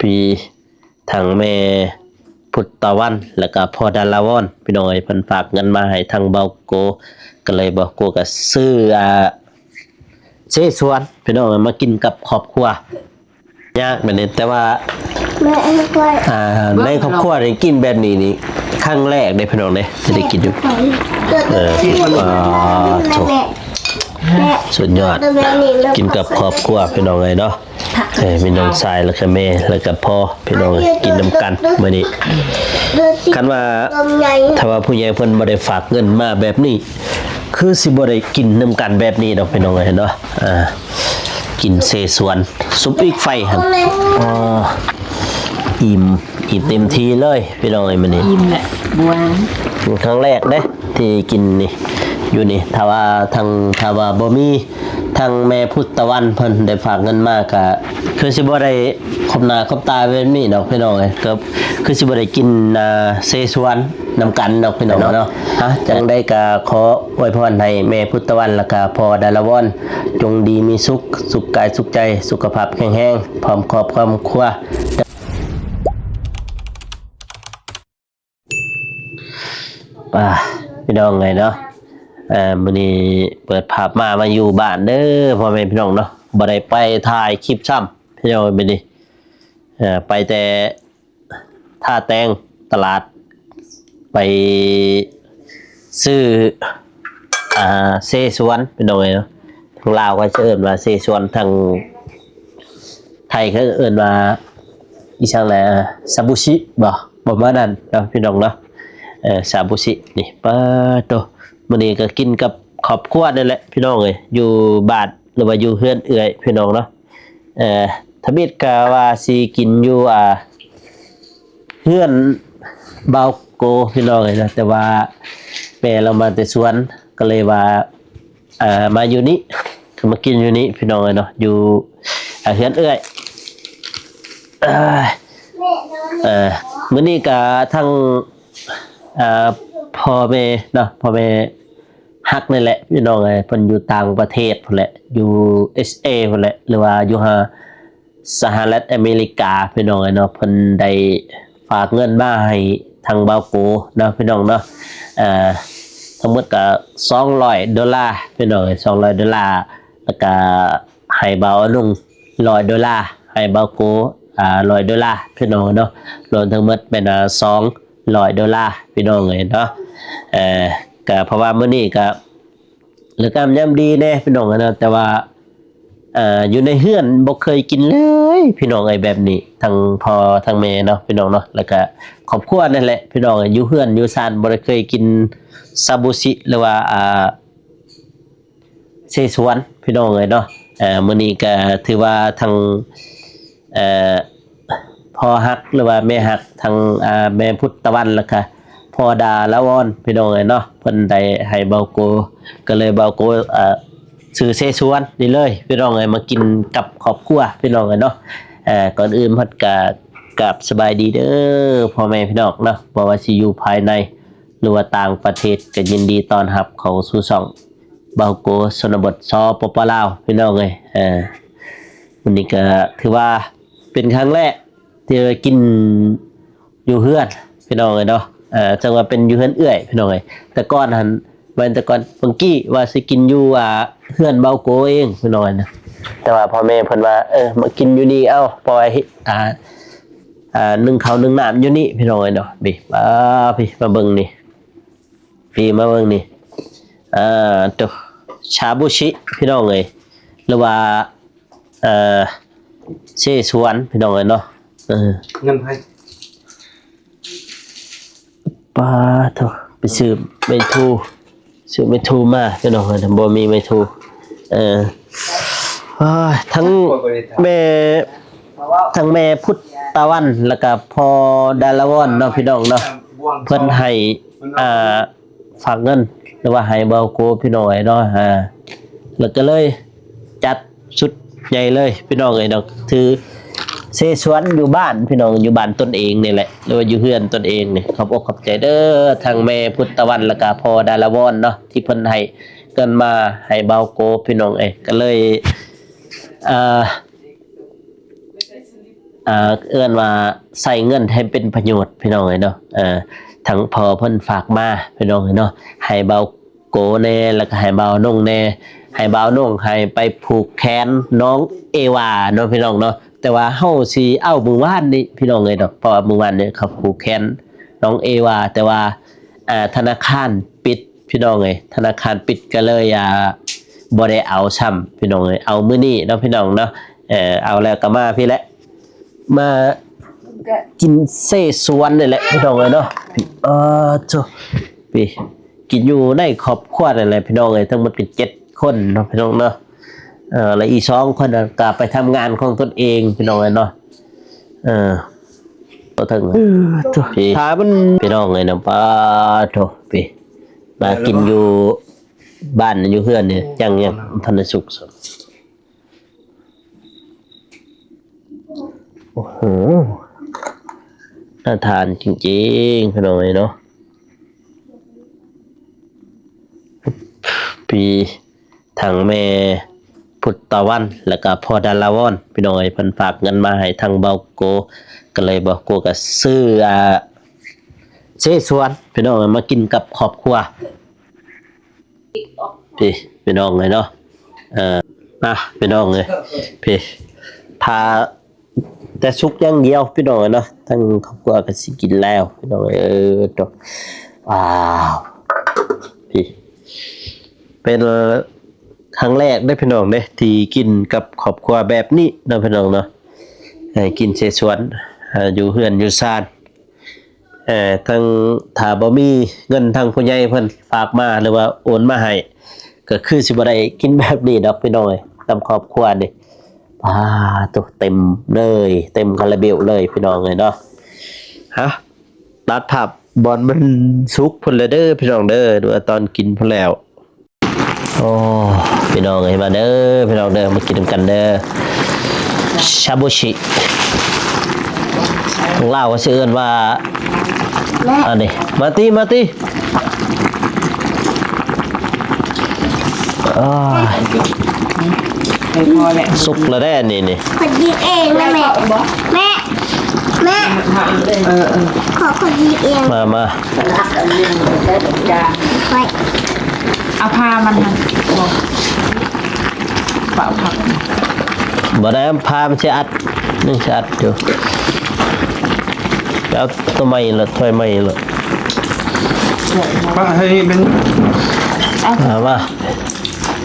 ປີ ທັງແມ່ພຸດຕະວັນ ແລ້ວກະພໍ່ດາລາວອນ ພີ່ນ້ອງເອີຍ. ເພິ່ນຝາກເງິນມາໃຫ້ທາງເບົາໂກ ກໍເລີຍເບົາໂກກໍຊື້ ອ່າ ເຊຊວນ ພີ່ນ້ອງເອີຍ ມາກິນກັບຄອບຄົວ. ຍາກແບບນີ້ ແຕ່ວ່າ ແມ່ໃຫ້ຂ້ອຍ ອ່າ ໃນຄອບຄົວນີ້ກິນແບບນີ້ນີ້ຄັ້ງແລກເດ້ ພີ່ນ້ອງເດ້ ທີ່ໄດ້ກິນຢູ່. ເອີ ອ່າ ໂທ້ ສຸດຍອດ ກິນກັບຄອບຄົວ ພີ່ນ້ອງເອີຍເນາະ. ເອີ ມີນ້ອງຊາຍ ແລ້ວກໍແມ່ ແລ້ວກໍພໍ່ ພີ່ນ້ອງເອີຍ ກິນນຳກັນມື້ນີ້. ຄັນວ່າ ຖ້າວ່າຜູ້ໃຫຍ່ເພິ່ນບໍ່ໄດ້ຝາກເງິນມາແບບນີ້ ຄືຊິບໍ່ໄດ້ກິນນຳກັນແບບນີ້ດອກ ພີ່ນ້ອງເອີຍເນາະ. ອ່າ ກິນເຊຊວນ ຊຸບອີກໄຟຫັ້ນ ອໍ ອີ່ມ ອີ່ມເຕັມທີ່ເລີຍ ພີ່ນ້ອງເອີຍ ມື້ນີ້. ອີ່ມແຫຼະ ບໍ່ຫວານ ຄັ້ງແລກເດ້ທີ່ກິນນີ້ ຢູ່ນີ້. ຖ້າວ່າທາງ ຖ້າວ່າບໍ່ມີ ທາງແມ່ພຸດຕະວັນເພິ່ນໄດ້ຝາກເງິນມາ ກະຄືຊິບໍ່ໄດ້ພົບໜ້າພົບຕາແບບນີ້ດອກ ພີ່ນ້ອງເອີຍ. ກໍຄືຊິບໍ່ໄດ້ກິນ ອ່າ ເຊຊວນນຳກັນດອກ ພີ່ນ້ອງເນາະ. ອ່ະ ຈັ່ງໃດກໍຂໍອວຍພອນໃຫ້ແມ່ພຸດຕະວັນ ແລ້ວກໍພໍ່ດາລາວອນ ຈົ່ງດີມີສຸກ ສຸກກາຍສຸກໃຈ ສຸຂະພາບແຂງແຮງ ພ້ອມຄອບຄອບຄົວ. ອ່າ ພີ່ນ້ອງເອີຍເນາະ ເອີ ມື້ນີ້ເປີດພາບມາ ມາຢູ່ບ້ານເດີ ພໍ່ແມ່ພີ່ນ້ອງເນາະ. ບໍ່ໄດ້ໄປຖ່າຍຄລິບຊ້ຳ ພີ່ນ້ອງເອີຍ ມື້ນີ້ ເອີ ໄປແຕ່ທ່າແຕງຕະຫຼາດ ໄປຊື້ ອ່າ ເຊຊວນ ພີ່ນ້ອງເອີຍເນາະ. ທາງລາວເຂົາຈະເອີ້ນວ່າເຊຊວນ ທາງໄທເຂົາເອີ້ນວ່າອີ່ຫຍັງແຫຼະ ຊາບູຊິບໍ ປະມານນັ້ນເນາະ ພີ່ນ້ອງເນາະ. ເອີ ຊາບູຊິນີ້ ປາໂຕ ມື້ນີ້ກໍກິນກັບຄອບຄົວນີ້ແຫຼະ ພີ່ນ້ອງເອີຍ ຢູ່ບ້ານ ຫຼືວ່າຢູ່ເຮືອນເອື້ອຍ ພີ່ນ້ອງເນາະ. ເອີ ທຳອິດກໍວ່າຊິກິນຢູ່ ອ່າ ເຮືອນບ່າວໂກ ພີ່ນ້ອງເອີຍເນາະ ແຕ່ວ່າແມ່ລາວມາແຕ່ສວນ ກໍເລີຍວ່າ ອ່າ ມາຢູ່ນີ້ ກໍມາກິນຢູ່ນີ້ ພີ່ນ້ອງເອີຍເນາະ ຢູ່ ອ່າ ເຮືອນເອື້ອຍ. ເອີ ມື້ນີ້ກໍທັງ ອ່າ ພໍ່ແມ່ເນາະ ພໍ່ແມ່ຮັກນີ້ແຫຼະ ພີ່ນ້ອງເອີຍ ເພິ່ນຢູ່ຕ່າງປະເທດພຸ້ນແຫຼະ ຢູ່ເອສເອພຸ້ນແຫຼະ ຫຼືວ່າຢູ່ຫາ ສະຫະລັດອາເມລິກາ ພີ່ນ້ອງເອີຍເນາະ. ເພິ່ນໄດ້ຝາກເງິນມາໃຫ້ທາງບ່າວໂກເນາະ ພີ່ນ້ອງເນາະ ເອີ ທັງໝົດກໍສອງຮ້ອຍໂດລາ ພີ່ນ້ອງເອີຍ ສອງຮ້ອຍໂດລາ ແລ້ວກໍໃຫ້ບ່າວອະນຸງຮ້ອຍໂດລາ ໃຫ້ບ່າວໂກ ອ່າ ຮ້ອຍໂດລາ ພີ່ນ້ອງເນາະ. ລວມທັງໝົດແມ່ນ ອ່າ ສອງຮ້ອຍໂດລາ ພີ່ນ້ອງເອີຍເນາະ. ເອີ ກໍເພາະວ່າມື້ນີ້ກໍ ເລີກງາມຍາມດີແດ່ ພີ່ນ້ອງເອີຍເນາະ ແຕ່ວ່າ ເອີ ຢູ່ໃນເຮືອນບໍ່ເຄີຍກິນເລີຍ ພີ່ນ້ອງເອີຍ ແບບນີ້ ທັງພໍ່ທັງແມ່ເນາະ ພີ່ນ້ອງເນາະ ແລ້ວກະຄອບຄົວນັ້ນແຫຼະ ພີ່ນ້ອງເອີຍ ຢູ່ເຮືອນຢູ່ຊານບໍ່ໄດ້ເຄີຍກິນຊາບູຊິ ຫຼືວ່າ ອ່າ ເຊຊວນ ພີ່ນ້ອງເອີຍເນາະ. ເອີ ມື້ນີ້ກະຖືວ່າທັງ ເອີ ພໍ່ຮັກ ຫຼືວ່າແມ່ຮັກ ທັງ ອ່າ ແມ່ພຸດຕະວັນ ແລ້ວກະພໍ່ດາລາວອນ ພີ່ນ້ອງເອີຍເນາະ ເພິ່ນໄດ້ໃຫ້ບ່າວໂກ ກໍເລີຍບ່າວໂກ ອ່າ ຊື້ເຊຊວນນີ້ເລີຍ ພີ່ນ້ອງເອີຍ ມາກິນກັບຄອບຄົວ ພີ່ນ້ອງເອີຍເນາະ. ເອີ ກ່ອນອື່ນເພິ່ນກະກາບສະບາຍດີເດີ ພໍ່ແມ່ພີ່ນ້ອງເນາະ ບໍ່ວ່າຊິຢູ່ພາຍໃນ ຫຼືວ່າຕ່າງປະເທດ ກໍຍິນດີຕ້ອນຮັບເຂົ້າສູ່ຊ່ອງບ່າວໂກຊົນນະບົດ ສປປ ລາວ ພີ່ນ້ອງເອີຍ. ເອີ ມື້ນີ້ກໍຖືວ່າເປັນຄັ້ງແລກ ທີ່ໄດ້ກິນຢູ່ເຮືອນ ພີ່ນ້ອງເອີຍເນາະ. ເອີ ຈັ່ງວ່າເປັນຢູ່ເຮືອນເອື້ອຍ ພີ່ນ້ອງເອີຍ. ແຕ່ກ່ອນຫັ້ນ ແມ່ນແຕ່ກ່ອນ ບາງກີ້ວ່າຊິກິນຢູ່ ອ່າ ເຮືອນບ່າວໂກເອງ ພີ່ນ້ອງເອີຍນະ ແຕ່ວ່າພໍ່ແມ່ເພິ່ນວ່າ ເອີ ມາກິນຢູ່ນີ້ເອົາ ເພາະວ່າ ອ່າ ອ່າ ໜຶ້ງເຂົ້າໜຶ້ງນ້ຳຢູ່ນີ້ ພີ່ນ້ອງເອີຍເນາະ. ນີ້ ອ່າ ພີ່ ມາເບິ່ງນີ້ ພີ່ ມາເບິ່ງນີ້ ອ່າ ໂຕ ຊາບູຊິ ພີ່ນ້ອງເອີຍ ຫຼືວ່າ ເອີ ເຊຊວນ ພີ່ນ້ອງເອີຍເນາະ. ເອີ ເງິນໃຜ ປາໂທ ໄປຊື້ໄມ້ທູ ຊື້ໄມ້ທູມາ ພີ່ນ້ອງເອີຍ ບໍ່ມີໄມ້ທູ. ເອີ ໂອ້ຍ ທັງແມ່ ທັງແມ່ພຸດຕະວັນ ແລ້ວກະພໍ່ດາລາວອນເນາະ ພີ່ນ້ອງເນາະ ເພິ່ນໃຫ້ ອ່າ ຝາກເງິນ ຫຼືວ່າໃຫ້ບ່າວໂກ ພີ່ນ້ອງເອີຍເນາະ. ອ່າ ແລ້ວກໍເລີຍຈັດຊຸດໃຫຍ່ເລີຍ ພີ່ນ້ອງເອີຍເນາະ ຖືເຊຊວນຢູ່ບ້ານ ພີ່ນ້ອງ ຢູ່ບ້ານຕົນເອງນີ້ແຫຼະ ຫຼືວ່າຢູ່ເຮືອນຕົນເອງນີ້. ຂອບອົກຂອບໃຈເດີ ທັງແມ່ພຸດຕະວັນ ແລ້ວກະພໍ່ດາລາວອນເນາະ ທີ່ເພິ່ນໃຫ້ເງິນມາໃຫ້ບ່າວໂກ ພີ່ນ້ອງເອີຍ. ກໍເລີຍ ອ່າ ອ່າ ເອີ້ນວ່າໃຊ້ເງິນໃຫ້ເປັນປະໂຫຍດພີ່ນ້ອງເອີຍເນາະ. ເອີ ທັງພໍ່ເພິ່ນຝາກມາພີ່ນ້ອງເອີຍເນາະ ໃຫ້ບ່າວໂກແດ່ ແລ້ວກໍໃຫ້ບ່າວນົງແດ່ ໃຫ້ບ່າວນົງໃຫ້ໄປຜູກແຂນນ້ອງເອວາເນາະພີ່ນ້ອງເນາະ. ແຕ່ວ່າເຮົາຊິເອົາມື້ວານນີ້ພີ່ນ້ອງເອີຍເນາະ ເພາະວ່າມື້ວານນີ້ເຂົາຜູກແຂນນ້ອງເອວາ ແຕ່ວ່າ ອ່າ ທະນາຄານປິດພີ່ນ້ອງເອີຍ ທະນາຄານປິດກໍເລີຍ ອ່າ ບໍ່ໄດ້ເອົາຊ້ຳພີ່ນ້ອງເອີຍ. ເອົາມື້ນີ້ເນາະພີ່ນ້ອງເນາະ ເອີ ເອົາແລ້ວກໍມາພີ້ແຫຼະ ມາກິນເສສວນນີ້ແຫຼະພີ່ນ້ອງເອີຍເນາະ. ເອີ ໂທ້ ພີ້ ກິນຢູ່ໃນຄອບຄົວນີ້ແຫຼະພີ່ນ້ອງເອີຍ ທັງໝົດກໍເຈັດຄົນເນາະພີ່ນ້ອງເນາະ. ເອີ ແລະອີກສອງຄົນກໍໄປທຳງານຂອງຕົນເອງພີ່ນ້ອງເອີຍເນາະ. ເອີ ບໍ່ເຖິງ ເອີ ໂທ້ ພີ້ ຖ້າມັນ ພີ່ນ້ອງເອີຍນຳ ປາໂທ້ ພີ້ ມາກິນຢູ່ບ້ານຢູ່ເຮືອນນີ້ ຍັງ ຍັງບໍ່ທັນໄດ້ສຸກຊ້ຳ. ໂອ້ໂຫ ໜ້າທານຈິງໆ ພີ່ນ້ອງເອີຍເນາະ. ພີ້ ທາງແມ່ພຸດຕະວັນ ແລ້ວກໍພໍ່ດາລາວອນ ພີ່ນ້ອງເອີຍ ເພິ່ນຝາກເງິນມາໃຫ້ທາງບ່າວໂກ ກໍເລີຍບ່າວໂກກໍຊື້ ອ່າ ເສສວນພີ່ນ້ອງເອີຍ ມາກິນກັບຄອບຄົວ. ພີ້ ພີ່ນ້ອງເອີຍເນາະ ເອີ ມາພີ່ນ້ອງເອີຍ ພີ້ ພາ ແຕ່ສຸກຢ່າງດຽວພີ່ນ້ອງເອີຍເນາະ. ທັງຄອບຄົວກໍຊິກິນແລ້ວພີ່ນ້ອງເອີຍ. ເອີ ໂທ້ ວ້າວ ພີ້ ເປັນຄັ້ງແລກເດ້ພີ່ນ້ອງເດ້ ທີ່ກິນກັບຄອບຄົວແບບນີ້ເນາະພີ່ນ້ອງເນາະ. ໃຫ້ກິນເສສວນ ອ່າ ຢູ່ເຮືອນຢູ່ຊານ ເອີ ທັງຖ້າບໍ່ມີເງິນທາງຜູ້ໃຫຍ່ເພິ່ນຝາກມາ ຫຼືວ່າໂອນມາໃຫ້ ກໍຄືຊິບໍ່ໄດ້ກິນແບບນີ້ດອກພີ່ນ້ອງເອີຍ ນຳຄອບຄົວນີ້. ປາໂທ້ ເຕັມເລີຍ ເຕັມຄາລາເບວເລີຍພີ່ນ້ອງເອີຍເນາະ. ຮະ ຕັດພາບບ່ອນມັນສຸກພຸ້ນແຫຼະເດີພີ່ນ້ອງເດີ ຫຼືວ່າຕອນກິນພຸ້ນແລ້ວ. ໂອ້ ພີ່ນ້ອງເອີຍ ມາເດີພີ່ນ້ອງເດີ ມາກິນນຳກັນເດີ ຊາບູຊິ ທາງລາວກໍຊິເອີ້ນວ່າ ອັນນີ້ ມາຕິ ມາຕິ ໂອ້ຍ ພໍແລ້ວ ສຸກແລ້ວເດ້ນີ້ ນີ້ ຂ້ອຍກິນເອງນະແມ່ ແມ່ ແມ່ ເອີໆ ຂໍ ຂໍກິນເອງ ມາ ມາ ຂ້ອຍ ເອົາຜ້າມັນຫັ້ນອອກ ປະຜັກ ບໍ່ໄດ້ ຜ້າມັນຊິອັດ ມັນຊິອັດຢູ່ ເອົາໂຕໃໝ່ໂລດ ຖ້ວຍໃໝ່ໂລດ ປະໃຫ້ມັນ ເອົາມາ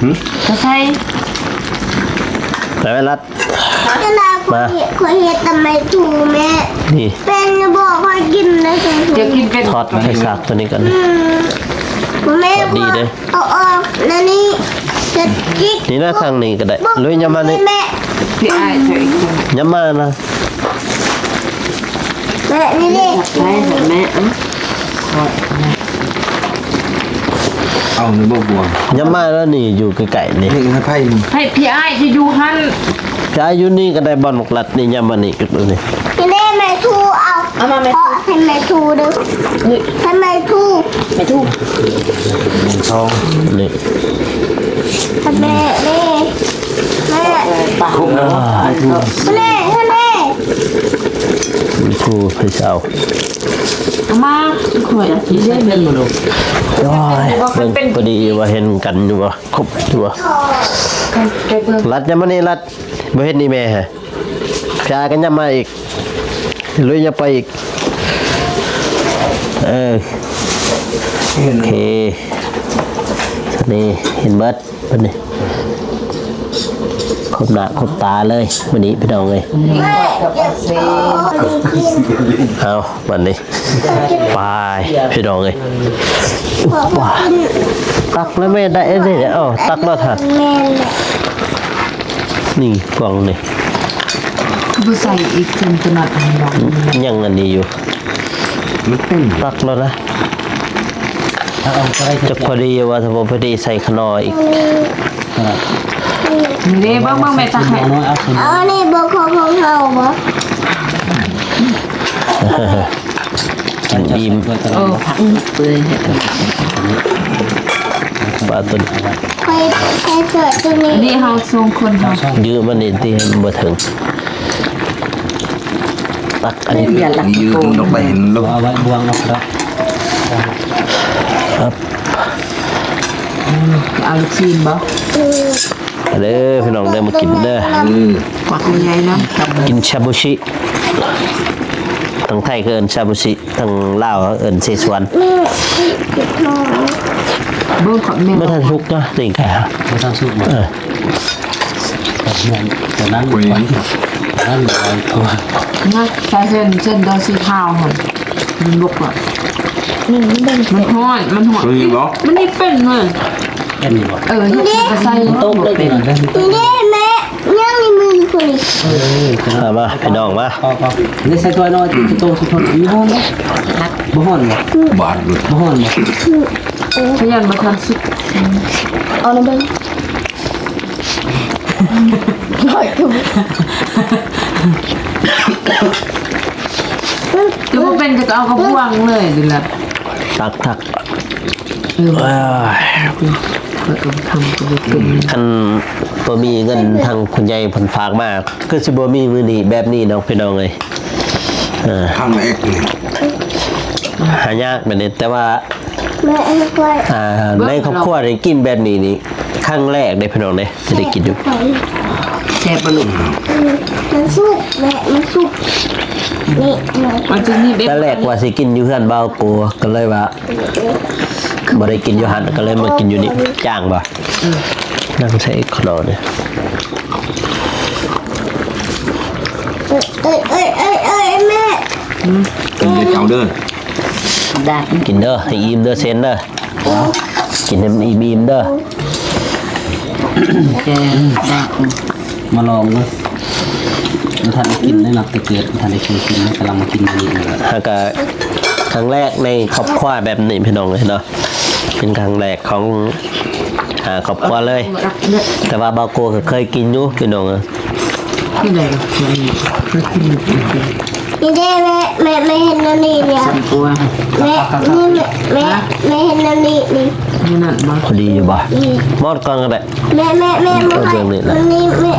ຫຶ ກໍໃສ່ ໄປໄວ້ລັດ ມາ ຂ້ອຍເຮັດຕຳໄມທູແມ່ ນີ້ ເປັນຢູ່ບໍ່? ຂ້ອຍກິນໄດ້ ຈະກິນເປັນ ຖອດໃສ່ສາກຕົວນີ້ກ່ອນ ອືມ ແມ່ ດີເດ້ ເອົາອອກແລ້ວນີ້ ເຮັດຈິກ ນີ້ນະ ທາງນີ້ກໍໄດ້ ລຸຍ ຍ່ຳມານີ້ ແມ່ ພີ່ອ້າຍ ຍ່ຳມານະ ແມ່ ນີ້ເດ້ ໃສ່ແມ່ ເອົາ ເອົານີ້ບໍ່ບວງ ຍ່ຳມາແລ້ວນີ້ ຢູ່ໃກ້ໆນີ້ ນີ້ໃຫ້ໃຜ ໃຫ້ພີ່ອ້າຍທີ່ຢູ່ຫັ້ນ ຈະຢູ່ນີ້ກໍໄດ້ ບ່ອນບັກລັດນີ້ ຍ່ຳມານີ້ກໍໄດ້ ນີ້ເດ້ ແມ່ທູເອົາ ເອົາມາແມ່ ເພາະໃຫ້ແມ່ທູເດີ ນີ້ ໃຫ້ແມ່ທູ ແມ່ທູ ສອງ ນີ້ ໃຫ້ແມ່ເດ້ ແມ່ ປາ ແມ່ ໃຫ້ແມ່ ແມ່ ທູໃຫ້ເຈົ້າ ເອົາມາ ຂ້ອຍຊິໄດ້ ໂອ້ຍ ເບິ່ງ ພໍດີວ່າເຫັນກັນຢູ່ບໍ່? ຄົບຕົວ ລັດ ຍ່ຳມານີ້ລັດ ບໍ່ເຫັນອີແມ່ຮະ ພຽກໍຍ່ຳມາອີກ ລຸຍຍ່ຳໄປອີກ ເອີ ໂອເຄ ນີ້ເຫັນເບິດ ເພິ່ນນີ້ ຄົບໜ້າຄົບຕາເລີຍມື້ນີ້ ພີ່ນ້ອງເອີຍ ເອົາ ບັດນີ້ ໄປ ພີ່ນ້ອງເອີຍ ຕັກແລ້ວແມ່ ໄດ້ເດ້ ເອົາ ຕັກແລ້ວທ່ານ ແມ່ນແຫຼະ ນີ້ ກວາງນີ້ ຄືບໍ່ໃສ່ອີກ ເປັນຕົວນັ້ນ ຍັງອັນນີ້ຢູ່ ມັນເຕັມ ຕັກແລ້ວນະ ເອົາ ເອົາ ກໍໄດ້ ຈັກພໍດີວ່າ ຖ້າບໍ່ພໍດີໃສ່ຂະໜໍ່ອີກ ນີ້ເດ້ ເບິ່ງ ເບິ່ງແມ່ຕັກໃຫ້ ເອົາ ອັນນີ້ບໍ່ຂອງ ຂອງເຮົາບໍ່? ກິນອີ່ມ ເອີ ປາຕົວນີ້ ຂ້ອຍໃສ່ເສື້ອຕົວນີ້ ອັນນີ້ເຮົາສອງຄົນເຮົາ ຢື້ມານີ້ຕິ ບໍ່ເຖິງ ອັກ ອັນນີ້ ເປັນດອກໄມ້ເຫັນໂລກ ເອົາໄວ້ບ່ວງເນາະ ເອົາລູກຊີ້ນບໍ່? ເດີພີ່ນ້ອງເດີ ມາກິນເດີ ເອີ ຄວັກໃຫຍ່ໆນຳ ກິນຊາບູຊິ ທາງໄທເອີ້ນຊາບູຊິ ທາງລາວເອີ້ນເຊຊວນ ເບິ່ງຂອບແມ່ ບໍ່ທັນສຸກເນາະ ຕີນໄກ່ ບໍ່ທັນສຸກບໍ່? ເອີ ແຕ່ນັ້ນ ນັ້ນຫຼາຍກວ່າ ນະ ໃສ່ເສັ້ນ ເສັ້ນດອງສີຂາວຫັ້ນ ມັນບົກວ່າ ມັນຮ້ອນ ມັນຮ້ອນ ມັນນີ້ເປັນເວີຍ ເປັນຢູ່ບໍ່? ເອີ ເຮັດກະໃສ່ ມັນຕົກເລີຍ ເປັນ ນີ້ເດ້ແມ່ ຍັງໃນມືຄົນນີ້ ເອີ ເອົາມາ ພີ່ນ້ອງມາ ພໍໆ ນີ້ໃສ່ຖ້ວຍໜ້ອຍ ໂຕສຸດທົນ ມີຮ້ອນບໍ່? ບໍ່ຮ້ອນບໍ່? ບາດ ບໍ່ຮ້ອນບໍ່? ພະຍານບໍ່ທັນສຸກ ເອົານຳເບິ່ງ ໜ້ອຍຄື ຄືບໍ່ເປັນກໍເອົາກະບວງເລີຍນີ້ລະ ຕັກໆ ເອີ ເອີຍ ຂ້ອຍກໍທຳກໍບໍ່ເປັນ ຄັນບໍ່ມີເງິນທາງຜູ້ໃຫຍ່ເພິ່ນຝາກມາ ຄືຊິບໍ່ມີມື້ນີ້ແບບນີ້ດອກ ພີ່ນ້ອງເອີຍ ເອີ ຄັ້ງແລກນີ້ ຫາຍາກແບບນີ້ ແຕ່ວ່າ ແມ່ ໃຫ້ຂ້ອຍ ອ່າ ໃນຄອບຄົວໄດ້ກິນແບບນີ້ນີ້ ຄັ້ງແລກເດ້ພີ່ນ້ອງເດ້ ທີ່ໄດ້ກິນຢູ່ ແຊບບໍ່ລູກ? ອືມ ມັນສຸກແມ່ ມັນສຸກ ນີ້ ແມ່ ມັນຈະມີແບບ ຕອນແລກວ່າຊິກິນຢູ່ເຮືອນບ່າວໂກ ກໍເລີຍວ່າບໍ່ໄດ້ກິນຢູ່ຫັ້ນ ກໍເລີຍມາກິນຢູ່ນີ້ ຈ້າງບໍ່? ອືມ ນັ່ງໃສ່ຂະໜໍ່ນີ້ ເອີຍ ເອີຍ ເອີຍ ເອີຍ ເອີຍ ແມ່ ອືມ ກິນເດີເຈົ້າເດີ ດາກ ກິນເດີ ໃຫ້ອີ່ມເດີ ເຊັນເດີ ກິນໃຫ້ມັນອີ່ມໆເດີ ແກງ ດາກ ມາລອງເດີ ບໍ່ທັນໄດ້ກິນເລີຍເນາະ ແຕ່ເກີດບໍ່ທັນໄດ້ເຄີຍກິນ ກຳລັງມາກິນມື້ນີ້ ຫາກະຄັ້ງແລກໃນຄອບຄົວແບບນີ້ ພີ່ນ້ອງເອີຍເນາະ ເປັນຄັ້ງແລກຂອງ ອ່າ ຄອບຄົວເລີຍ ແຕ່ວ່າບ່າວໂກກໍເຄີຍກິນຢູ່ ພີ່ນ້ອງເອີຍ ທີ່ໃດ ນີ້ເດ້ແມ່ ແມ່ ແມ່ເຫັນອັນນີ້ເນຍ ແມ່ ນີ້ແມ່ ແມ່ ແມ່ເຫັນອັນນີ້ນີ້ ນີ້ນັ້ນບໍ່? ພໍດີຢູ່ບໍ່? ອືມ ມອດກ່ອນກໍໄດ້ ແມ່ ແມ່ ແມ່ ເບິ່ງນີ້ ນີ້ແມ່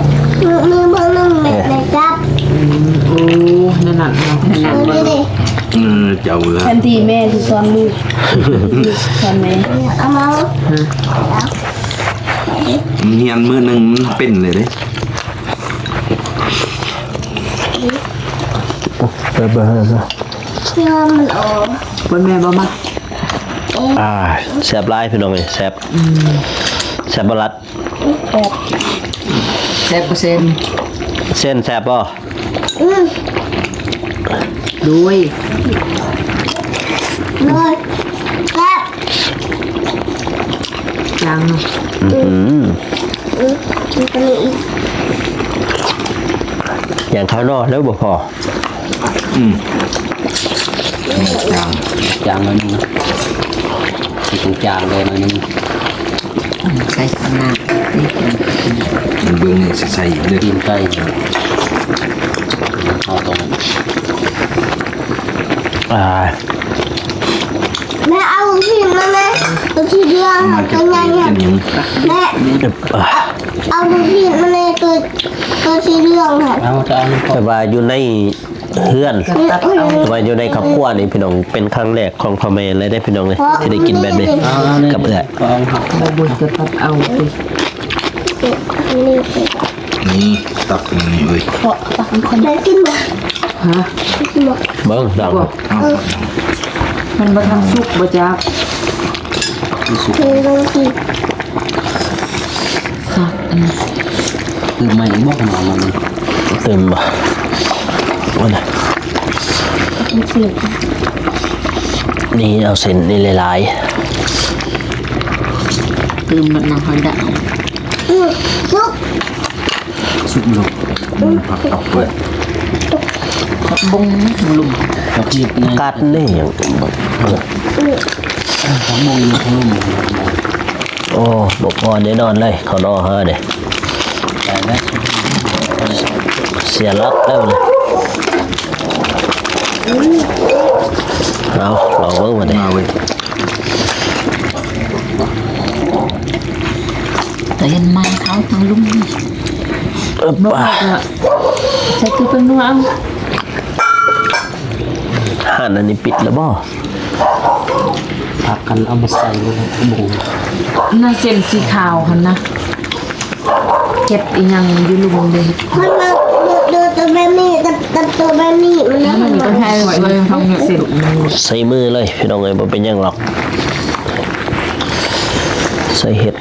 ມື ມືເບິ່ງໜຶ່ງແມ່ ແມ່ຈັບ ອືມ ໂອ້ ນັ້ນນ່ະ ນັ້ນນ່ະ ເບິ່ງນີ້ເດ້ ເອີ ເຈົ້າເອີຍ ແທນທີ່ແມ່ຊິສອນລູກ ສອນແມ່ ເອົາມາ ຮຽນມື້ໜຶ່ງມັນເປັນເລີຍເດ້ ເປີດ ເປີດ ເປີດ ເປັນແມ່ບໍ່ມັກ ອ່າ ແຊບຫຼາຍພີ່ນ້ອງເອີຍ ແຊບ ອືມ ແຊບບໍ່ລັດ? ແຊບ ແຊບບໍ່ເຊັນ? ເຊັນແຊບບໍ່? ອືມ ໂດຍ ໂດຍ ແຊບ ຈັ່ງ ອືມ ອືມ ມັນກໍມີອີກ ຢ່າງເຂົ້ານອກແລ້ວບໍ່ພໍ. ອືມ ຈາງ ຈາງໜ້ອຍໜຶ່ງນະ ຊິຕ້ອງຈາງແດ່ໜ້ອຍໜຶ່ງ ໃສ່ຂະໜາດນີ້ ເບິ່ງນີ້ຊິໃສ່ອີກເດີ ຕີນໄກ່ ເຮົາຕ້ອງ ອ່າ ແມ່ເອົາລູກຊີ້ນມາແມ່ ໂຕສີເຫຼືອງ ໂຕໃຫຍ່ ແມ່ ເອົາລູກຊີ້ນມາແນ່ ໂຕ ໂຕສີເຫຼືອງຫັ້ນ ເອົາ ຈະເອົາ ແຕ່ວ່າຢູ່ໃນເຮືອນ ແຕ່ວ່າຢູ່ໃນຄອບຄົວນີ້ພີ່ນ້ອງ ເປັນຄັ້ງແລກຂອງພໍ່ແມ່ເລີຍເດ້ພີ່ນ້ອງເອີຍ ທີ່ໄດ້ກິນແບບນີ້ ເອົາ ເອົາ ກັບເອື້ອຍ ບໍ່ ບໍ່ ຈະຕັດເອົາ ນີ້ ຕັກນີ້ເວີຍ ເພາະຕັກມັນຄົນ ໄດ້ກິນບໍ່? ຮະ? ໄດ້ກິນບໍ່? ເບິ່ງ ດອກ ເອົາ ມັນບໍ່ທັນສຸກບໍ່ຈັກ ສຸກ ເທລົງຊິ ຕື່ມໃໝ່ບໍ່ຂະໜາດນັ້ນ ຕື່ມບໍ່ ໂອ້ຍ ນີ້ເອົາເສັ້ນນີ້ຫຼາຍໆ ຕື່ມມັນນຳ ຄ່ອຍດັກ ອືມ ສຸກ ສຸກລົງ ອືມ ຜັກກັບເປີດ ຜັກບົງລຸມ ຜັກເຫັດ ກັດນີ້ຫຍັງ ອືມ ຜັກບົງລຸມ ໂອ້ ບໍ່ພໍແນ່ນອນເລີຍ ເຂົ້ານອກເຮົານີ້ ຕາຍແລ້ວ ເສຍຫຼັກແລ້ວນີ້ ເອົາ ລອງເບິ່ງບາດນີ້ ມາເວີຍ ຕາເຫັນໄມ້ເຂົາທາງລຸ່ມ ເອີ ບໍ່ວ່າກໍໃສ່ຄືເປັນໜວດ ເອົາ ອັນນັ້ນນີ້ປິດແລ້ວບໍ່? ພາກັນເອົາມາໃສ່ ບໍ່ ບໍ່ ໜ້າເສັ້ນສີຂາວຫັ້ນນະ ເຮັດອີ່ຫຍັງຢູ່ລຸ່ມເດ້ ເຮັດ ມັນມາໂດດ ໂດດ ໂດດແບບນີ້ ຕັບ ຕັບໂຕແບບນີ້ ມັນ ມັນກໍໃຫ້ໄວ້ທາງເສັ້ນ ໃສ່ມືເລີຍພີ່ນ້ອງເອີຍ ບໍ່ເປັນຫຍັງດອກ ໃສ່ເຫັດ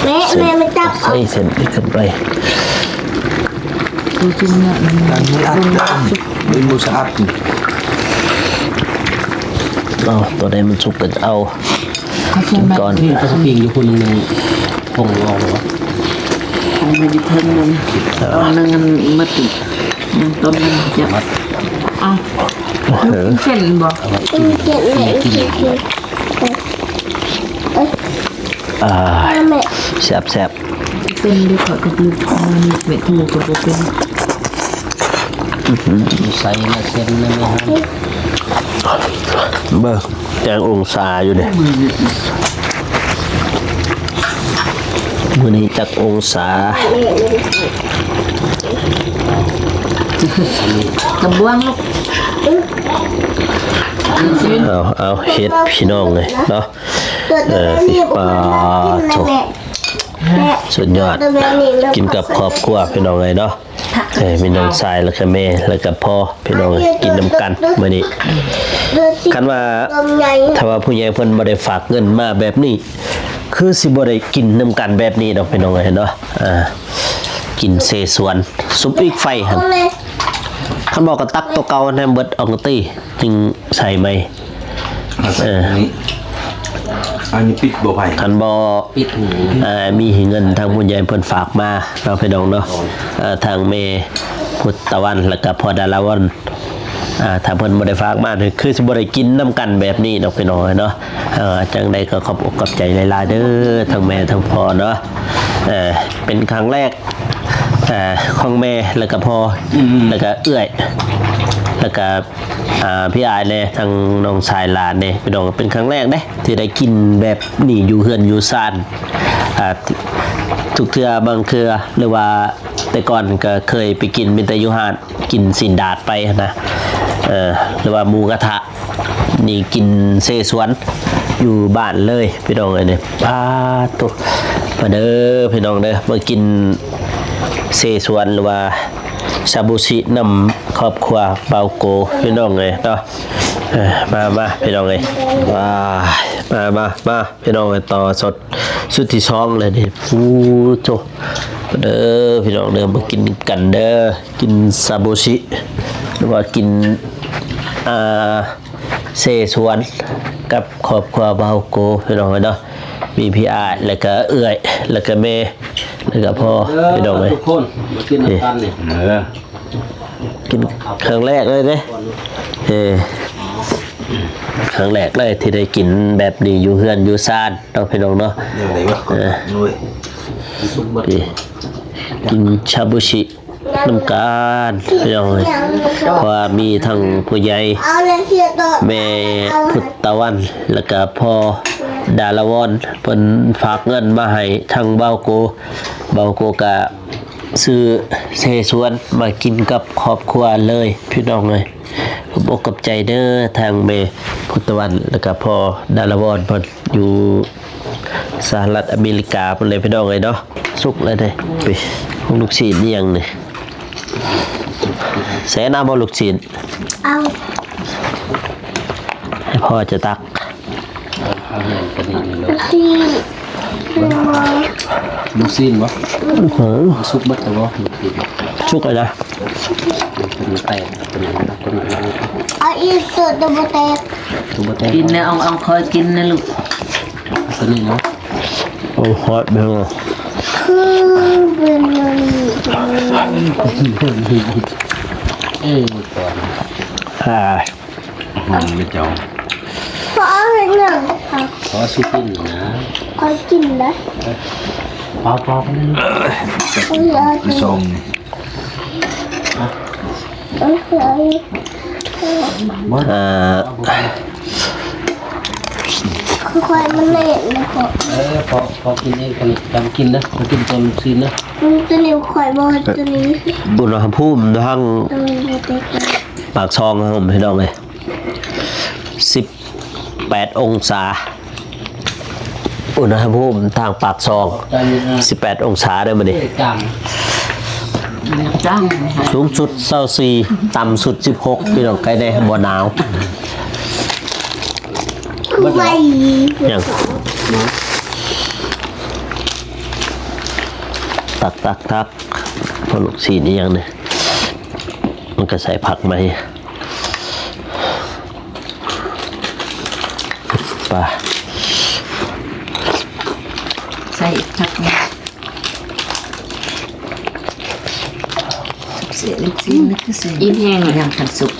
ແມ່ ແມ່ມາຈັບ ໃສ່ເສັ້ນຂຶ້ນໄປ ໂຕຈິງເນຍ ມັນ ມັນບໍ່ສະອາດ ເອົາ ໂຕໃດມັນສຸກກໍເອົາ ເອົາໃສ່ ກິນກ່ອນ ນີ້ເຂົາກໍປີ້ງຢູ່ພຸ້ນໜຶ່ງ ຜົງລອງວະ ຂອງມັນຢູ່ເທິງນັ້ນ ເອີ ຕອນໜຶ່ງມັນໝົດ ຍັງຕອນໜຶ່ງຈະ ເອົາ ເອີ ເສັ້ນບໍ່? ເສັ້ນເລີຍ ອ່າ ແຊບໆ ເສັ້ນເດ້ ຂ້ອຍກໍບໍ່ ແມ່ນແມ່ນຖືກກໍບໍ່ເປັນ ອື ໃສ່ລະເສັ້ນນັ້ນນະ ເບິ່ງຈັກອົງສາຢູ່ເດ້ ມື້ນີ້ຈັກອົງສາ ກະບວງລູກ ເອົາ ເອົາ ເຫັດພີ່ນ້ອງເອີຍເນາະ ເອີ ປາໂທ້ ສຸດຍອດ ກິນກັບຄອບຄົວພີ່ນ້ອງເອີຍເນາະ ເອີ ມີນ້ອງຊາຍ ແລ້ວກະແມ່ ແລ້ວກະພໍ່ ພີ່ນ້ອງເອີຍ ກິນນຳກັນມື້ນີ້ ຄັນວ່າ ຖ້າວ່າຜູ້ໃຫຍ່ເພິ່ນບໍ່ໄດ້ຝາກເງິນມາແບບນີ້ ຄືຊິບໍ່ໄດ້ກິນນຳກັນແບບນີ້ດອກພີ່ນ້ອງເອີຍເນາະ ເອີ ກິນເສສວນ ສຸບອີກໄຟຫັ້ນ ຄັນບໍ່ກໍຕັກໂຕເກົ່າຫັ້ນໃຫ້ເບິດອອກຕິ ຈຶ່ງໃສ່ໃໝ່ ເອີ ອັນນີ້ປິດບໍ່ໄພ ຄັນບໍ່ ປິດຫູ ເອີ ມີເງິນທາງຜູ້ໃຫຍ່ເພິ່ນຝາກມາເນາະ ພີ່ນ້ອງເນາະ ເອີ ທາງແມ່ພຸດຕະວັນ ແລ້ວກະພໍ່ດາລາວອນ ອ່າ ຖ້າເພິ່ນບໍ່ໄດ້ຝາກມານີ້ ຄືຊິບໍ່ໄດ້ກິນນຳກັນແບບນີ້ດອກພີ່ນ້ອງເອີຍເນາະ ເອີ ຈັ່ງໃດກໍຂອບອົກຂອບໃຈຫຼາຍໆເດີ ທັງແມ່ທັງພໍ່ເນາະ ເອີ ເປັນຄັ້ງແລກ ເອີ ຂອງແມ່ ແລ້ວກະພໍ່ ອືມ ແລ້ວກະເອື້ອຍ ແລ້ວກະ ອ່າ ພີ່ອ້າຍແດ່ ທັງນ້ອງຊາຍຫຼານເດ້ ພີ່ນ້ອງ ເປັນຄັ້ງແລກເດ້ ທີ່ໄດ້ກິນແບບນີ້ຢູ່ເຮືອນຢູ່ຊານ ອ່າ ທຸກເທື່ອບາງເທື່ອ ຫຼືວ່າແຕ່ກ່ອນກໍເຄີຍໄປກິນ ມີແຕ່ຢູ່ຮ້ານ ກິນຊີ້ນດາດໄປຫັ້ນນະ ເອີ ຫຼືວ່າໝູກະທະ ນີ້ກິນເສສວນຢູ່ບ້ານເລີຍພີ່ນ້ອງເອີຍນີ້ ປາໂທ້ ມາເດີພີ່ນ້ອງເດີ ມາກິນເສສວນ ຫຼືວ່າຊາບູຊິນຳຄອບຄົວບ່າວໂກພີ່ນ້ອງເອີຍເນາະ ເອີ ມາ ມາພີ່ນ້ອງເອີຍ ວ້າຍ ມາ ມາ ມາ ພີ່ນ້ອງເອີຍ ຕໍ່ສົດ ຊຸດທີສອງແລ້ວນີ້ ໂອ້ໂທ້ ເດີພີ່ນ້ອງເດີ ມາກິນກັນເດີ ກິນຊາບູຊິ ຫຼືວ່າກິນ ອ່າ ເສສວນກັບຄອບຄົວບ່າວໂກພີ່ນ້ອງເອີຍເນາະ ມີພີ່ອ້າຍ ແລ້ວກະເອື້ອຍ ແລ້ວກະແມ່ ແລ້ວກະພໍ່ ເດີ ພີ່ນ້ອງເອີຍ ທຸກຄົນ ມາກິນນຳກັນນີ້ ເອີ ກິນຄັ້ງແລກເລີຍເດ້ ເອີ ຄັ້ງແລກເລີຍທີ່ໄດ້ກິນແບບນີ້ຢູ່ເຮືອນຢູ່ຊານເນາະ ພີ່ນ້ອງເນາະ ແນວໃດວະ ເອີ ໂອ້ຍ ນີ້ ກິນຊາບູຊິ ນຳກັນພີ່ນ້ອງເອີຍ ເພາະວ່າມີທັງຜູ້ໃຫຍ່ ແມ່ພຸດຕະວັນ ແລ້ວກະພໍ່ດາລາວອນ ເພິ່ນຝາກເງິນມາໃຫ້ທາງບ່າວໂກ ບ່າວໂກກະຊື້ເສສວນມາກິນກັບຄອບຄົວເລີຍພີ່ນ້ອງເອີຍ ຂອບອົກຂອບໃຈເດີ ທາງແມ່ພຸດຕະວັນ ແລ້ວກະພໍ່ດາລາວອນ ເພິ່ນຢູ່ ສະຫະລັດອາເມລິກາພຸ້ນເລີຍພີ່ນ້ອງເອີຍເນາະ ສຸກແລ້ວເດ້ ຂອງລູກຊີ້ນອີ່ຫຍັງນີ້ ແຊນເອົາບໍ່ລູກຊີ້ນ ເອົາ ໃຫ້ພໍ່ຈະຕັກ ລູກຊີ້ນ ລູກຊີ້ນບໍ່ ເອີ ສຸກເບິດແລ້ວບໍ່ ສຸກແລ້ວນະ ຕົວນີ້ແຕກ ຕົວນີ້ ຕົວນີ້ ເອົາອີກຕົວ ຕົວບໍ່ແຕກ ຕົວບໍ່ແຕກ ກິນແລ້ວ ເອົາ ເອົາຄ່ອຍກິນນະລູກ ຕົວນີ້ເນາະ ໂອ້ຍ ຮອດເດີ ຄືເປັນ ເອີ ກ່ອນ ອ່າ ອືມ ເຈົ້າ ພໍ່ເອົາເຮັດຫຍັງ? ພໍ່ຊິກິນນະ ຂ້ອຍກິນໄດ້ ພໍໆ ພໍແລ້ວ ເອີ ເອົາອີກ ເອົາອີກ ສອງນີ້ ເອີ ເອົາອີກ ບໍ່ ອ່າ ຄ່ອຍໆ ມັນແໜ້ນນະພໍ່ ເອີ ພໍ ພໍກິນເອງ ຂ້ອຍຈຳກິນນະ ຂ້ອຍກິນຕົວລູກຊີ້ນນະ ອືມ ຕົວນີ້ຂ້ອຍບໍ່ ຕົວນີ້ ອຸນຫະພູມທາງ ເອີ ປາກຊ່ອງເຮົາ ພີ່ນ້ອງເອີຍ. ສິບແປດອົງສາ ອຸນຫະພູມທາງປາກຊ່ອງ ສິບແປດອົງສາເດີມື້ນີ້ ສູງສຸດຊາວສີ່ ຕ່ຳສຸດສິບຫົກ ພີ່ນ້ອງ ໃຄແດ່ບໍ່ໜາວ. ຫຍັງ ຕັກໆໆ ພໍລູກຊີ້ນອີ່ຫຍັງນີ້ ມັນກະໃສ່ຜັກໃໝ່ ປາ ໃສ່ອີກຜັກໜຶ່ງ ເສຍລູກຊີ້ນນີ້ຄືຊິ ອີ່ແຫ້ງ ຍັງຄັນສຸກ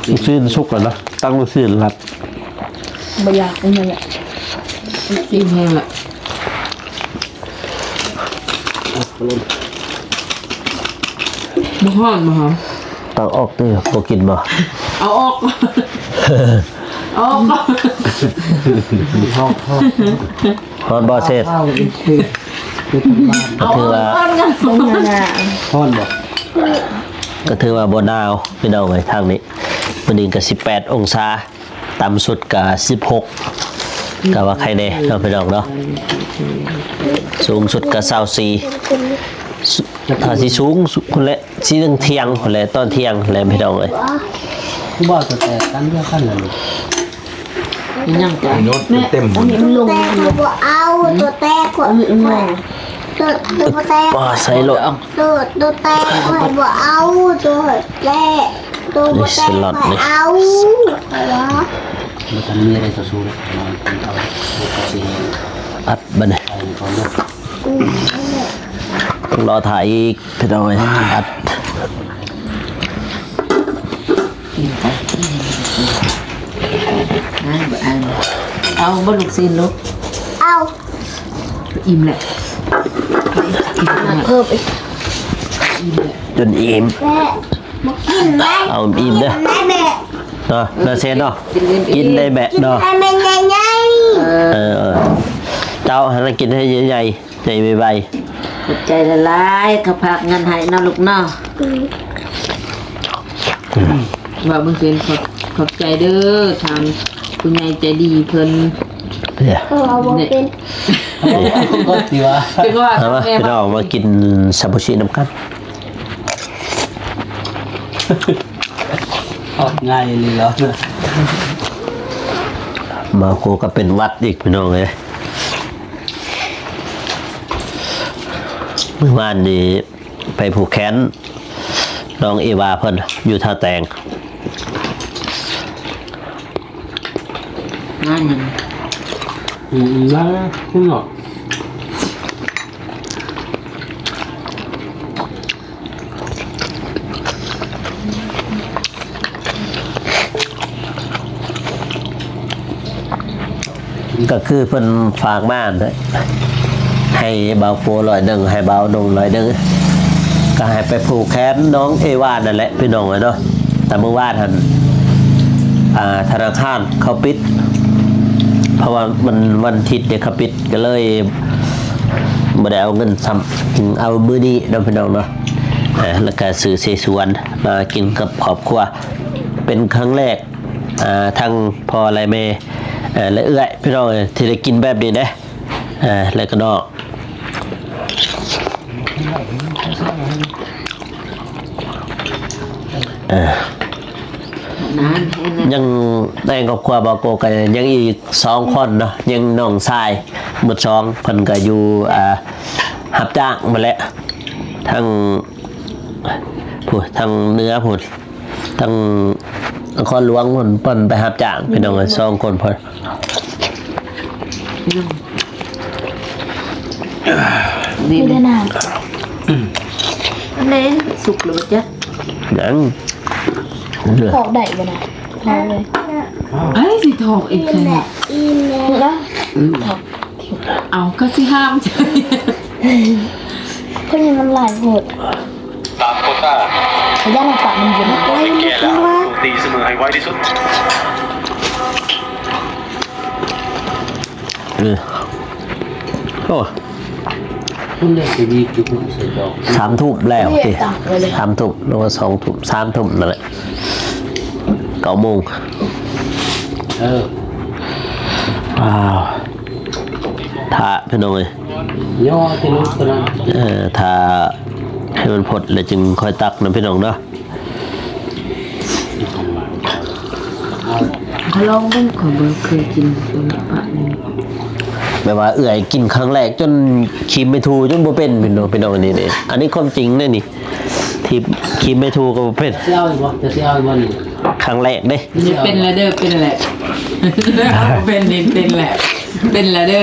ລູກຊີ້ນສຸກແລ້ວນະ ຕັ້ງລູກຊີ້ນລັດ ບໍ່ຢາກອັນນັ້ນແຫຼະ ອີ່ແຫ້ງລະ ບໍ່ຮ້ອນບໍ່ຫອມ ຕັກອອກຕິ ບໍ່ກິນບໍ່ ເອົາອອກ ເອົາອອກ ຮ້ອນບໍ່ເສດ ເອົາອອກ ກະຖືວ່າ ຮ້ອນບໍ່ ກະຖືວ່າບໍ່ໜາວ ພີ່ນ້ອງເອີຍ ທາງນີ້ ມື້ນີ້ກະສິບແປດອົງສາ ຕ່ຳສຸດກະສິບຫົກ ກະວ່າໄຄແດ່ເນາະ ພີ່ນ້ອງເນາະ ສູງສຸດກະຊາວສີ່ ຖ້າຊິສູງພຸ້ນແຫຼະ ຊິເຖິງທ່ຽງພຸ້ນແຫຼະ ຕອນທ່ຽງແຫຼະ ພີ່ນ້ອງເອີຍ ຄືບໍ່ເອົາຕົວແຕກກັນດຽວກັນລະ ຍັງກະ ໂຍນເຕັມ ຕົວແຕກຂ້ອຍບໍ່ເອົາ ຕົວແຕກຂ້ອຍ ຕົວ ຕົວແຕກ ປາໃສ່ໂລດ ຕົວ ຕົວແຕກຂ້ອຍບໍ່ເອົາ ຕົວແຕກ ຕົວບໍ່ແຕກຂ້ອຍເອົາ ບໍ່ທັນມີໃດຕໍ່ສູ້ເລີຍ ອັດບັດນີ້ ຕ້ອງລໍຖ້າອີກ ພີ່ນ້ອງເອີຍ ອັດ ເອົາບໍ່ລູກຊີ້ນລູກ ເອົາ ອີ່ມແຫຼະ ເພີ່ມອີກ ອີ່ມແຫຼະ ຈົນອີ່ມ ແມ່ ບໍ່ກິນໄດ້ ເອົາອີ່ມເດີ ກິນໄດ້ແມ່ ເນາະ ນາເຊນເນາະ ກິນໄດ້ແມ່ເນາະ ກິນໄດ້ແມ່ໃຫຍ່ໆ ເອີ ເອີ ເຈົ້າຫັ້ນນະກິນໃຫ້ໃຫຍ່ໆ ໃຫຍ່ໄວໆ ຂອບໃຈຫຼາຍໆ ເຂົາຝາກເງິນໃຫ້ເນາະລູກເນາະ ອືມ ເວົ້າເບິ່ງເຊນ ຂອບ ຂອບໃຈເດີ ທາງຜູ້ໃຫຍ່ໃຈດີເພິ່ນ ເອີ ເວົ້າບໍ່ເປັນ ເອີ ເອົາມາ ພີ່ນ້ອງ ມາກິນຊາບູຊິນຳກັນ ອອກງ່າຍອີ່ຫຼີເນາະ ມາໂກກະເປັນຫວັດອີກ ພີ່ນ້ອງເອີຍ ມື້ວານນີ້ ໄປຜູກແຂນນ້ອງເອວາເພິ່ນຢູ່ທ່າແຕງ ງານຫຍັງ ອືມ ໄດ້ ເນາະ ກະຄືເພິ່ນຝາກມາຫັ້ນແຫຼະ ໃຫ້ບ່າວໂກຮ້ອຍໜຶ່ງ ໃຫ້ບ່າວນົງຮ້ອຍໜຶ່ງ ກະໃຫ້ໄປຜູກແຂນນ້ອງເອວານັ້ນແຫຼະ ພີ່ນ້ອງເອີຍເນາະ ແຕ່ມື້ວານຫັ້ນ ອ່າ ທະນາຄານເຂົາປິດ ເພາະວ່າມັນວັນທິດເດ ເຂົາປິດ ກະເລີຍບໍ່ໄດ້ເອົາເງິນຊ້ຳ ຈຶ່ງເອົາມື້ນີ້ເນາະ ພີ່ນ້ອງເນາະ ອ່າ ແລ້ວກະຊື້ເສສວນມາກິນກັບຄອບຄົວ ເປັນຄັ້ງແລກ ອ່າ ທັງພໍ່ແລະແມ່ ແລະເອື້ອຍ ພີ່ນ້ອງເອີຍ ທີ່ໄດ້ກິນແບບນີ້ເດ້ ແລະກະນ້ອງ ຍັງໃນຄອບຄົວບ່າວໂກກະຍັງອີກສອງຄົນເນາະ ຍັງນ້ອງຊາຍໝົດສອງ ເພິ່ນກະຢູ່ ອ່າ ຮັບຈ້າງໝົດແຫຼະ ທັງ ພຸ້ນ ທາງເໜືອພຸ້ນ ທາງນະຄອນຫຼວງພຸ້ນ ເພິ່ນໄປຮັບຈ້າງ ພີ່ນ້ອງເອີຍ ສອງຄົນພຸ້ນ ນີ້ເດ້ ນີ້ເດ້ນະ ອັນໃດສຸກແລ້ວບໍ່ຈັກ ຍັງ ຖອກໄດ້ບໍ່ນະ? ຖອກເລີຍ ໃຜຊິຖອກອີກຊັ້ນນະ? ເອົາ ກະຊິຫ້າມ ເພິ່ນຍັງນ້ຳລາຍໂພດ ຕາມໂຄຕ້າ ຢ້ານອາກາດມັນເຢັນ ໄປ ໄປ ໄປ ຕີສະເໝີໃຫ້ໄວທີ່ສຸດ ເອີ ໂອ້ ສາມທຸ່ມແລ້ວຕິ ສາມທຸ່ມ ຫຼືວ່າສອງທຸ່ມ ສາມທຸ່ມນັ້ນແຫຼະ ເກົ້າໂມງ ເອີ ວ້າວ ຖ້າພີ່ນ້ອງເອີຍ ຍໍແຕ່ລູກຕົວນັ້ນ ເອີ ຖ້າໃຫ້ມັນພົດແລ້ວຈຶ່ງຄ່ອຍຕັກນະພີ່ນ້ອງເນາະ. ລອງເບິ່ງ ຂ້ອຍບໍ່ເຄີຍກິນຕົວປານີ້ ແບບວ່າເອື້ອຍກິນຄັ້ງແລກຈົນຄີມໄມ້ທູຈົນບໍ່ເປັນພີ່ນ້ອງ ພີ່ນ້ອງ ນີ້ ນີ້ ອັນນີ້ຄວາມຈິງເດ້ນີ້ ທີ່ຄີມໄມ້ທູກໍບໍ່ເປັນ. ຊິເອົາອີກບໍ່? ຈະຊິເອົາອີກບໍ່ນີ້? ຄັ້ງແລກເດ້. ນີ້ເປັນແລ້ວເດີ ເປັນແລ້ວ ເປັນນີ້ ເປັນແລ້ວ ເປັນແລ້ວເດີ.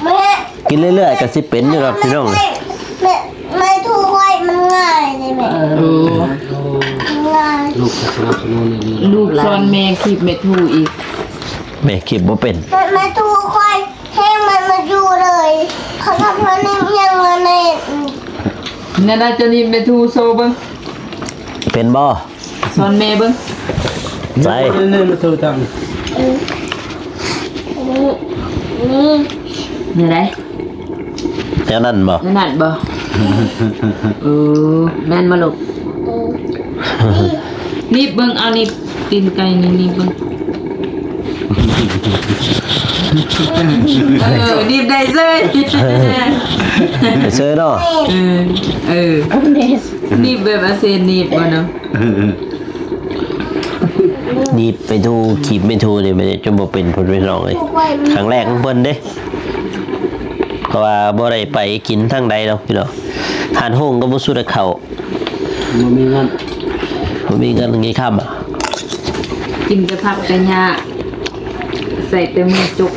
ແມ່ ກິນເລື້ອຍໆກໍຊິເປັນຢູ່ດອກພີ່ນ້ອງ. ແມ່ ໄມ້ທູຂ້ອຍມັນງ່າຍເດ້ແມ່. ເອີ ມັນງ່າຍ ລູກກໍສະໜັບສະໜູນດີໆ ລູກສອນແມ່ຄີມໄມ້ທູອີກ ແມ່ຄີມບໍ່ເປັນ. ແມ່ ໄມ້ທູຂ້ອຍແຮງມັນມາຢູ່ເລີຍ ເຂົາທຳເພິ່ນຍັງມາແນ່. ແນວໃດເຈົ້ານີ້ໄມ້ທູໂຊເບິ່ງ ເປັນບໍ່? ສອນແມ່ເບິ່ງ ໃສ່ ນີ້ ນີ້ ມາໂທຕັ້ງ ນີ້ ນີ້ ແນວໃດ? ແນວນັ້ນບໍ່? ແນວນັ້ນບໍ່? ເອີ ແມ່ນບໍ່ລູກ? ໜີບເບິ່ງ ເອົາໜີບຕີນໄກ່ນີ້ໜີບເບິ່ງ. ເອີ ໜີບໄດ້ເສີຍ ໄດ້ເສີຍເນາະ. ເອີ ເອີ ໜີບແບບອາເຊນໜີບບໍ່ເນາະ? ໜີບໄມ້ທູ ຄີມໄມ້ທູນີ້ແມ່ນຈົນບໍ່ເປັນພຸ້ນພີ່ນ້ອງເອີຍ. ຄັ້ງແລກຂອງເພິ່ນເດ້ ເພາະວ່າບໍ່ໄດ້ໄປກິນທາງໃດດອກພີ່ນ້ອງ ຮ້ານໂຮງກໍບໍ່ສູ່ໄດ້ເຂົ້າ ບໍ່ມີເງິນ ບໍ່ມີເງິນກິນຄ່ຳ ກິນແຕ່ຜັກແຕ່ຫຍ້າ ໃສ່ແຕ່ມືຈົກ.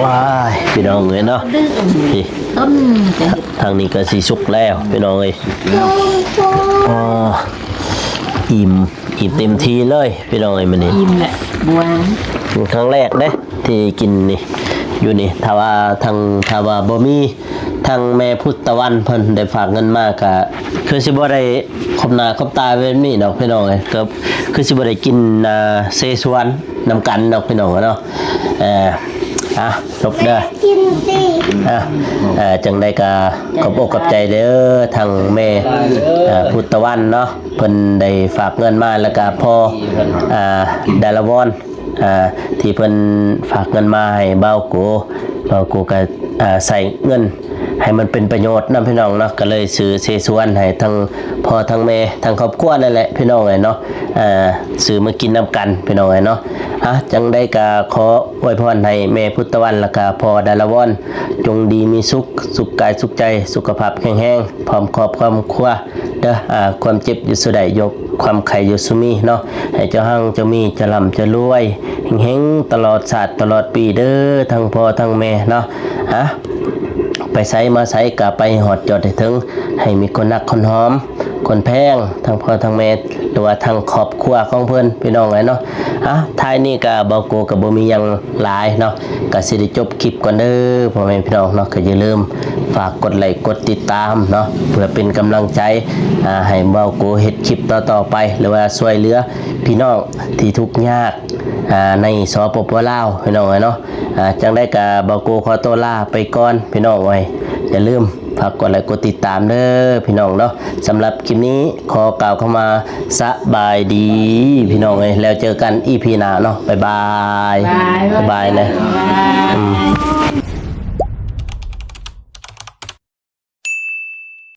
ວ້າຍ ພີ່ນ້ອງເອີຍເນາະ ນີ້ ທາງນີ້ກໍຊິສຸກແລ້ວພີ່ນ້ອງເອີຍ. ອໍ ອີ່ມ ອີ່ມເຕັມທີ່ເລີຍພີ່ນ້ອງເອີຍມື້ນີ້ ອີ່ມແຫຼະ ບໍ່ຫວາງ. ຄັ້ງແລກເດ້ທີ່ກິນນີ້ ຢູ່ນີ້ ຖ້າວ່າທາງ ຖ້າວ່າບໍ່ມີ ທາງແມ່ພຸດຕະວັນເພິ່ນໄດ້ຝາກເງິນມາ ກະຄືຊິບໍ່ໄດ້ພົບໜ້າພົບຕາແບບນີ້ດອກພີ່ນ້ອງເອີຍ ກໍຄືຊິບໍ່ໄດ້ກິນ ອ່າ ເຊຊວນນຳກັນດອກພີ່ນ້ອງເນາະ. ເອີ ອ່ະ ຈົບເດີ ກິນຕິ ອ່ະ ເອີ ຈັ່ງໃດກໍຂອບອົກຂອບໃຈເດີ ທາງແມ່ ອ່າ ພຸດຕະວັນເນາະ ເພິ່ນໄດ້ຝາກເງິນມາ ແລ້ວກໍພໍ່ ອ່າ ດາລະວອນ ອ່າ ທີ່ເພິ່ນຝາກເງິນມາໃຫ້ບ່າວໂກ ບ່າວໂກກໍ ອ່າ ໃຊ້ເງິນໃຫ້ມັນເປັນປະໂຫຍດນຳພີ່ນ້ອງເນາະ ກໍເລີຍຊື້ເຊຊວນໃຫ້ທັງພໍ່ທັງແມ່ ທັງຄອບຄົວນັ້ນແຫຼະພີ່ນ້ອງເອີຍເນາະ ຊື້ມາກິນນຳກັນພີ່ນ້ອງເອີຍເນາະ. ອ່ະ ຈັ່ງໃດກໍຂໍອວຍພອນໃຫ້ແມ່ພຸດຕະວັນ ແລ້ວກໍພໍ່ດາລະວອນ ຈົ່ງດີມີສຸກ ສຸກກາຍສຸກໃຈ ສຸຂະພາບແຂງແຮງ ພ້ອມຄອບຄອບຄົວ ເດີ ອ່າ ຄວາມເຈັບຢ່າສູ່ໄດ້ ຢ່າ ຄວາມໄຂ້ຢ່າສູ່ມີເນາະ ໃຫ້ເຈົ້າຮັ່ງເຈົ້າມີ ເຈົ້າລ່ຳເຈົ້າລວຍ ເຮັງໆ ຕະຫຼອດຊາດຕະຫຼອດປີເດີ ທັງພໍ່ທັງແມ່ເນາະ. ອ່ະ ໄປໃສມາໃສກໍໄປໃຫ້ຮອດຈອດໃຫ້ເຖິງ ໃຫ້ມີຄົນຮັກຄົນຫອມ ຄົນແພງ ທັງພໍ່ທັງແມ່ ຫຼືວ່າທັງຄອບຄົວຂອງເພິ່ນ ພີ່ນ້ອງເອີຍເນາະ. ອ່ະ ທ້າຍນີ້ກໍ ບ່າວໂກກໍບໍ່ມີຫຍັງຫຼາຍເນາະ ກໍຊິໄດ້ຈົບຄລິບກ່ອນເດີພໍ່ແມ່ພີ່ນ້ອງເນາະ. ກໍຢ່າລືມຝາກກົດໄລກົດຕິດຕາມເນາະ ເພື່ອເປັນກຳລັງໃຈ ອ່າ ໃຫ້ບ່າວໂກເຮັດຄລິບຕໍ່ໆໄປ ຫຼືວ່າຊ່ວຍເຫຼືອພີ່ນ້ອງທີ່ທຸກຍາກ ອ່າ ໃນ ສປປ ລາວ ພີ່ນ້ອງເອີຍເນາະ. ອ່າ ຈັ່ງໃດກໍ ບ່າວໂກຂໍຕົວລາໄປກ່ອນພີ່ນ້ອງເອີຍ ຢ່າລືມ ຝາກກົດໄລກົດຕິດຕາມເດີພີ່ນ້ອງເນາະ. ສຳລັບຄລິບນີ້ຂໍກ່າວຄຳວ່າສະບາຍດີພີ່ນ້ອງເອີຍ ແລ້ວເຈີກັນອີພີໜ້າເນາະ. ບາຍບາຍ ບາຍບາຍ ບາຍບາຍນະ ບາຍບາຍ ອືມ.